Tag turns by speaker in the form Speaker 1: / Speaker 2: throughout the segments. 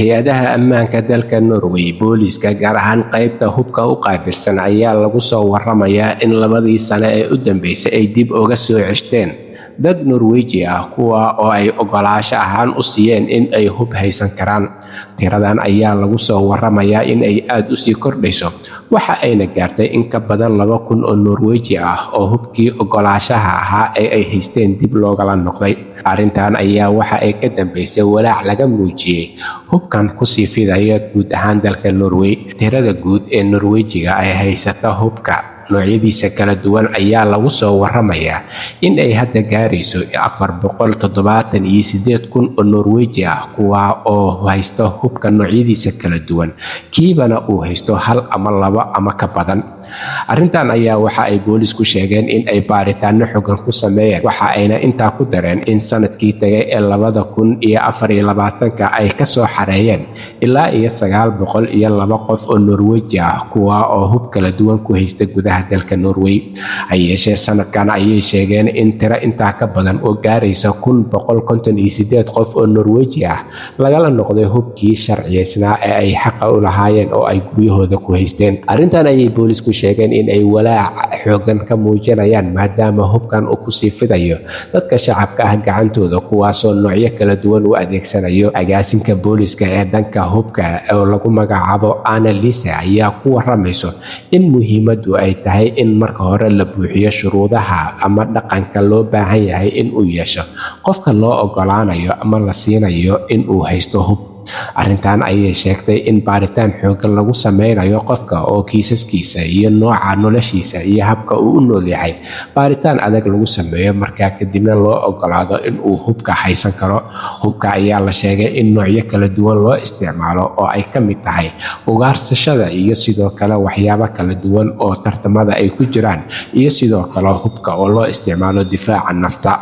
Speaker 1: Hay-adaha ammaanka dalka Norway, booliiska gaar ahaan qaybta hubka u qaabilsan, ayaa lagu soo waramayaa in 2dii sano ee u dambeysay ay dib uga soo ceshteen dad Norweji ah, kuwa oo ay ogolaasho ahaan u siiyeen in ay hub haysan karaan. Tiradan ayaa lagu soo waramayaa in ay aada usii kordhayso, waxa ayna gaartay in ka badan 2000 oo Norweji ah oo hubkii ogolaashaha ahaa ee ay haysteen dib loogala noqday. Arrintan ayaa waxa ay ka dambeysay walaac laga muujiyey hubkan kusii fidaya guud ahaan dalka Norway. Tirada guud ee Norwejiga ay haysata hubka noocyadiisa kala duwan ayaa lagu soo waramayaa in ay hadda gaarayso 478,000 oo Norweji ah, kuwa oo haysta hubka noocyadiisa kala duwan, kiibana uu haysto hal ama labo ama ka badan. Arrintan ayaa waxa ay boolisku sheegeen in ay baaritaano xogan ku sameeyeen, waxa ayna intaa ku dareen in sanadkii tagay ee 2024-ka ay kasoo xareeyeen ilaa iyo 902 qof oo Norweji ah, kuwa oo hub kala duwan ku haysta gudaha dalka Norway. Ha yeeshee, sanadkan ayay sheegeen in tiro intaa ka badan oo gaaraysa 1158 qof oo Norweji ah lagala noqday hubkii sharciyeysnaa ee ay xaqa u lahaayeen oo ay guryahooda ku haysteen. Arrintan ayay boolisku sheegeen in ay walaac xoogan ka muujinayaan, maadaama hubkan uu kusii fidayo dadka shacabka ah gacantooda, kuwaasoo noocyo kala duwan u adeegsanayo. Agaasinka booliska ee dhanka hubka oo lagu magacaabo Annalise ayaa ku waramayso in muhiimadu ay tahay in marka hore la buuxiyo shuruudaha ama dhaqanka loo baahan yahay in uu yeesho qofka loo ogolaanayo ama la siinayo in uu haysto hub. Arrintan ayay sheegtay in baaritaan xooggan lagu sameynayo qofka, oo kiisaskiisa iyo nooca noloshiisa iyo habka uu u nool yahay baaritaan adag lagu sameeyo, markaa kadibna loo ogolaado in uu hubka haysan karo. Hubka ayaa la sheegay in noocyo kala duwan loo isticmaalo, oo ay ka mid tahay ugaarsashada iyo sidoo kale waxyaabo kala duwan oo tartamada ay ku jiraan, iyo sidoo kale hubka oo loo isticmaalo difaaca nafta.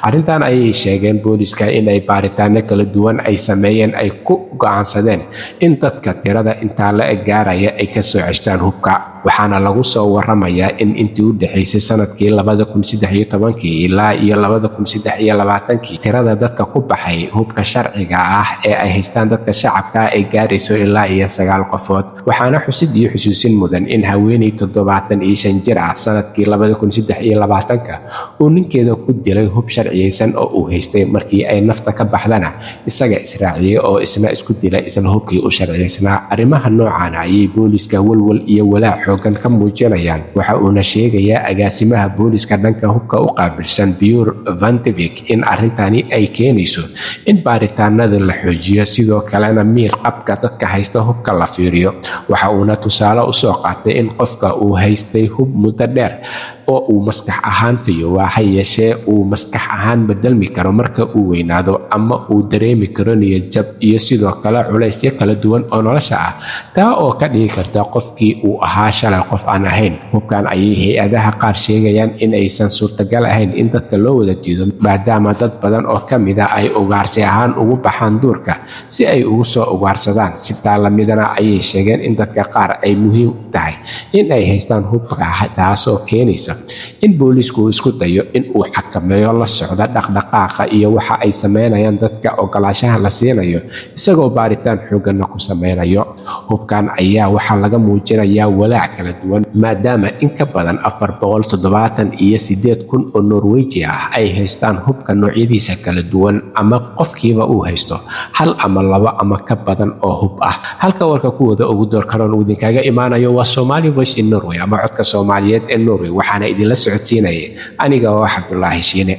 Speaker 1: Arrintan ayay sheegeen booliska inay baaritaano kala duwan ay sameeyeen ay ku go'aansadeen in dadka tirada intaa la eg gaaraya ay kasoo ceshtaan hubka. Waxaana lagu soo waramayaa in intii u dhexaysay sanadkii 2013-kii ilaa iyo 2023-kii tirada dadka ku baxay hubka sharciga ah ee ay haystaan dadka shacabka ay gaarayso ilaa iyo sagaal qofood. Waxaana xusid iyo xusuusin mudan in haweeney 75 jir ah sanadkii 2023-ka uu ninkeeda ku dilay hub sharciyeysan oo uu haystay. Markii ay nafta ka baxdana, isaga israaciyey oo isna isku dilay isla hubkii u sharciyeysnaa. Arrimaha noocan ayay booliska walwal iyo walaac xoogan ka muujinayaan. Waxa uuna sheegayaa agaasimaha booliska dhanka hubka u qaabilsan, Bjørn Vantvik, in arrintani ay keenayso in baaritaanada la xoojiyo, sidoo kalena miir qabka dadka haysta hubka la fiiriyo. Waxa uuna tusaale usoo qaatay in qofka uu haystay hub muddo dheer oo uu maskax ahaan fayoowaa, ha yeeshee uu maskax ahaan bedelmi karo marka uu weynaado, ama uu dareemi karo niyadjab iyo sidoo kale culaysyo kala duwan oo nolosha ah, taa oo ka dhigi karta qofkii uu ahaa shalay qof aan ahayn. Hubkan ayay hay-adaha qaar sheegayaan in aysan suurtagal ahayn in dadka loo wada diido, maadaama dad badan oo ka mid ah ay ugaarsi ahaan ugu baxaan duurka si ay ugu soo ugaarsadaan. Sitaa lamidana ayay sheegeen in dadka qaar ay muhiim tahay in ay haystaan hubka, taasoo keenaysa in booliisku uu isku dayo in uu xakameeyo, la socda dhaqdhaqaaqa iyo waxa ay sameynayaan dadka ogolaashaha la siinayo, isagoo baaritaan xoogganna ku sameynayo. Hubkan ayaa waxaa laga muujinayaa walaac kala duwan, maadaama in ka badan 478,000 oo Norweji ah ay haystaan hubka noocyadiisa kala duwan, ama qofkiiba uu haysto hal ama labo ama ka badan oo hub ah. Halka warka kuwooda ugu doorkaroon uu idinkaga imaanayo waa Somali Voice in Norway ama Codka Soomaaliyeed ee Norway. Waxaana idinla socodsiinaya aniga oo Cabdulaahi Shiine.